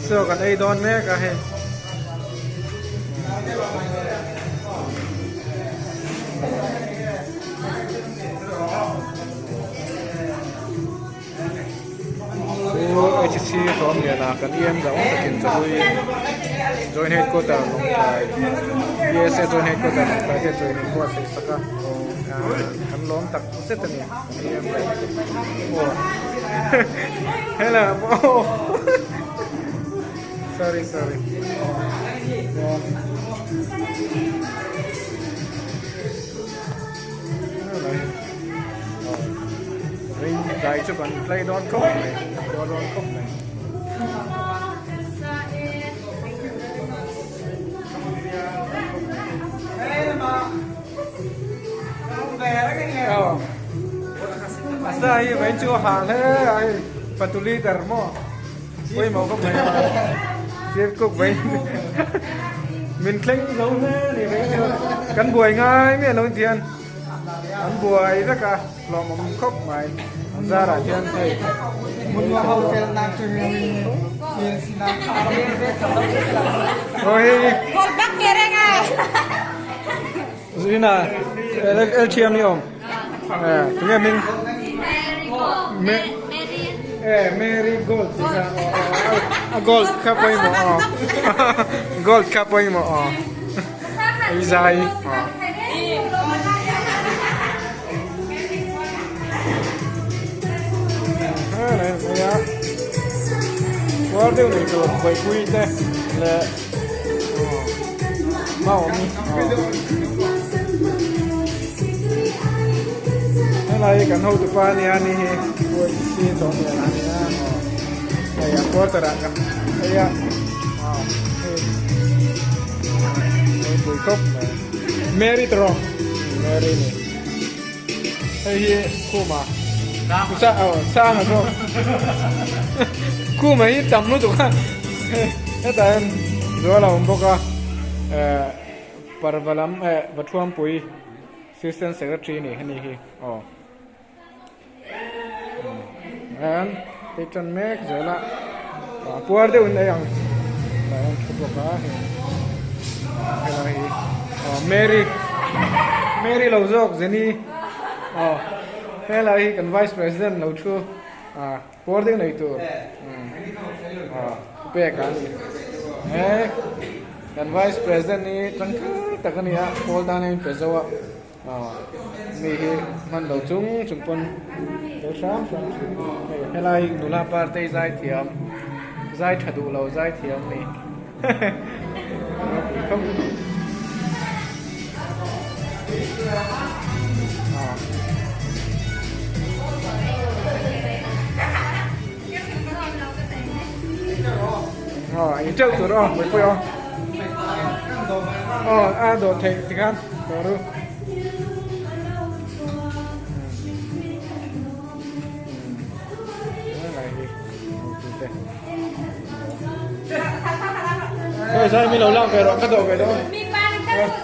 Chaw kan ei dawn mek a hei. Chu HC Thawmliana kan em zau takin chawhlui Joint Headquarter Lawngtlai BSA Joint Headquarter Lawngtlai te chuan in buatsaih sak a kan lawm tak zet a ni kan em zau aw hela aw sorry sorry Ring dai chu kan play dawn khawp mai dawn dawn khawp mai. Asa hi mai chu ha hle ai fatu leader mo pawimawh khawp mai chief cook mai min thleng zo hle ni mai chu kan buai ngai miah lo thian an buai vek a hlawmawm khawp mai an zarah hian hei aw hei Zina el thiam ni awm tunge hming eh Mary Gold tih kha a gold kha pawimawh aw gold kha pawimawh aw ei zai aw Puar deuh nei tur buaipui te leh Helai hi kan hotupa a nia ni hi UHC tawh hmel a nia aw hei a quarter ah kan phei a aw hei ropui khawp mai Mary tawh Mary ni hei hi khuma aw sang a zawk khuma hi tam lutuk a hetah hian zual a awm bawk a eh parva lam eh Vathuampui assistant secretary a ni heni hi aw an ei tan mek zel a puar deuh in ei ang tah hian thu bawk a hei helai hi aw Mary Mary lo zawk Jenny aw helai hi kan vice president lo thu a puar deuh nei tur aw pek a ni he kan vice president hi tangkai tak a ni a pawl tan a inpe zo a. Mi hi hman lo chung chung pawn tel hram hram thin hei helai nula partei zai thiam zai tha duh lo zai thiam ni ropui khawp a in teuh tur aw mipui aw aw a dawh theih tikhan dawh ru Ôi sao mi lo lang ve rawh ka dawh ve dawn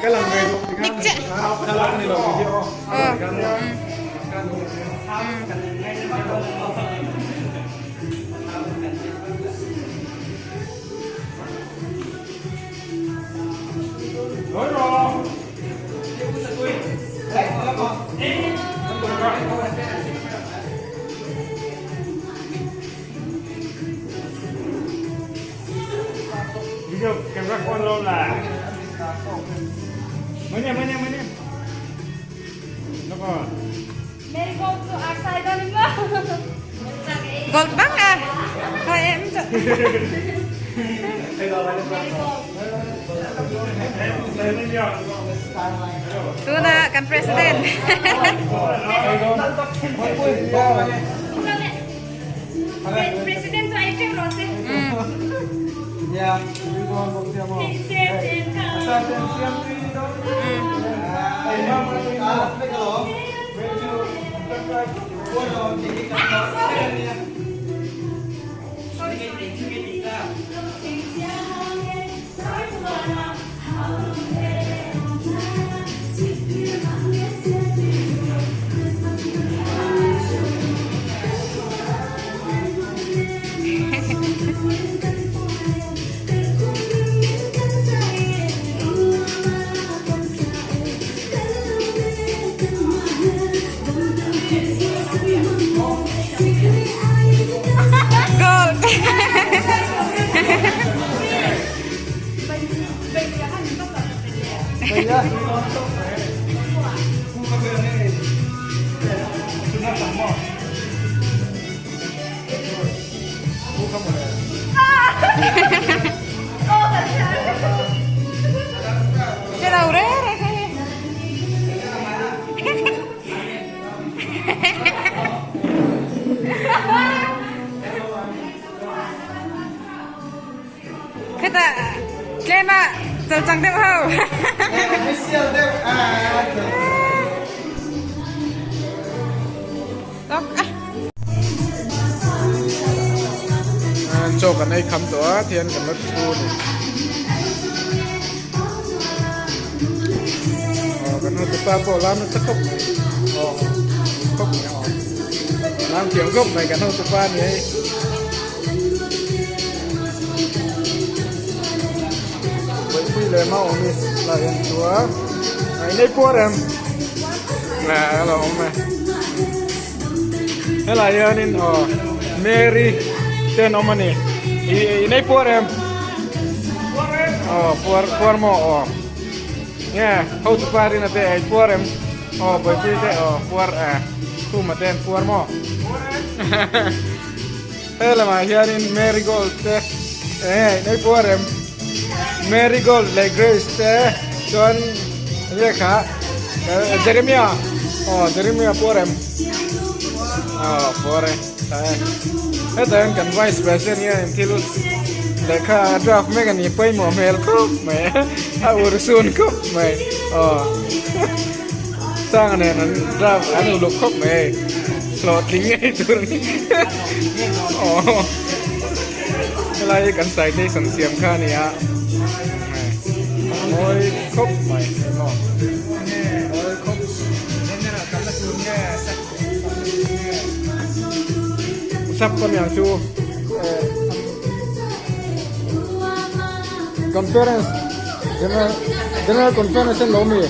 ka lang ve duh tikhan thlalak ni lo video Gold bak à? Thôi em chọn. Tuna kan president. President chu ai teuh rawh se. Hetah tlema cholchang deuh ho. Official deuh a. Chaw kan ei kham tawh a thian kan la thu a ni. Aw kan hotupa pawh lam nasa khawp mai aw khawp mai aw lam thiam khawp mai kan hotupa a ni hei. Buaipui leh mau awm hi lai an chu a a inei puar em nge a lo awm e helai hianin aw Mary te an awm a ni i inei puar em aw puar puar maw aw nge hotupa rina te ei puar em aw buaipui te aw puar e khuma te an puar maw. He lamah hianin marigold te eng nge nei puar em marigold leh grace te chuan lehkha Jeremia aw Jeremia puar em aw puar e hetah hian kan vice president hianin thil lehkha a draft mek a ni pawimawh hmel khawp mai a urhsun khawp mai aw. Sanga nen an draft an uluk khawp mai hei hlawhtling ngei tur a ni aw helai hi kan citation siam kha a ni a mawi khawp mai maw mawi khawp sap ka niang chu conference general general conference an lo mi.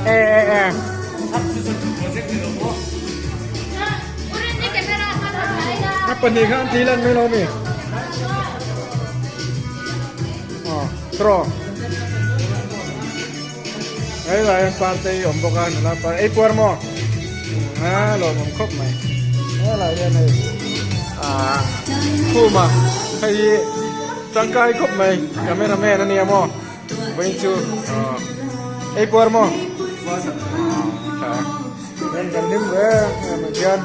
E e e. A pahnih kha an ti lan mai lo mi. Aw draw. Hei lai hian parte hi awm bawk a nula par ei puar maw a lawmawm khawp mai helai hian hei ah khuma hei hi tangkai khawp mai camera man ania maw vawiin chu aw ei puar maw tha chuan kan hlim ve em em hian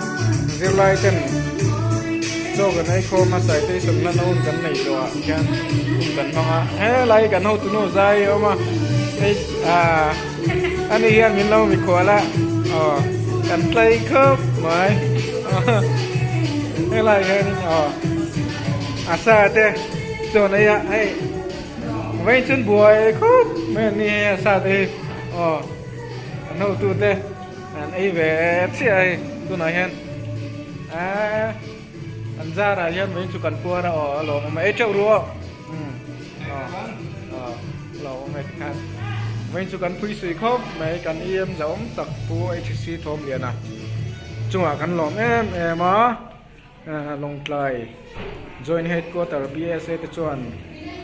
zirlai ten chaw kan ei khawm a citation hlan a hun kan nei tawh ah khian hun kan hmang a helai kan hotunu zai a awm a hei ah ani hian min lo mikhual a aw kan tlai khawp mai helai hianin aw a sa te chaw nei a hei vawiin chuan buai khawp mai an ni hei a sa te hi aw. An hotute an ei ve chiah a hei tunah hian eee an zarah hian vawiin chu kan puar a aw a lawmawm a ei teuh ru aw umm aw aw a lawmawm e tikhan vawiin chu kan phui sui khawp mai kan em zauh awm tak pu HC Thawmliana chungah kan lawm em em a. Lawngtlai Joint Headquarter BSA te chuan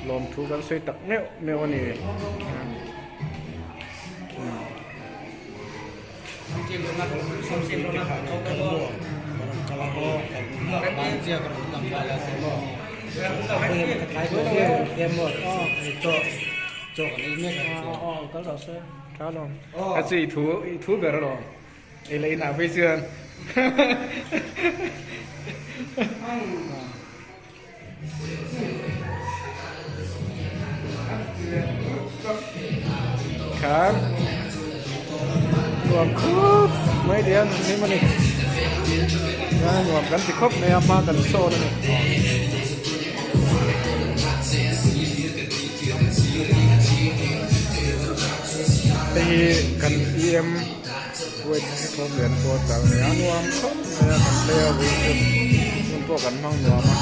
lawmthu kan sawi tak meuh meuh a ni. A chi thu i thu ber alawm. Ei leh inah phei chuan khan nuam khawp mai te hian hlim a ni nuam kan ti khawp mai a hma kan sawn a ni. Hei hi kan EM Kuwait hi thawm lian pawh a tel mai a nuam khawp mai a kan play a vawi chu hun pawh kan hmang nuam a.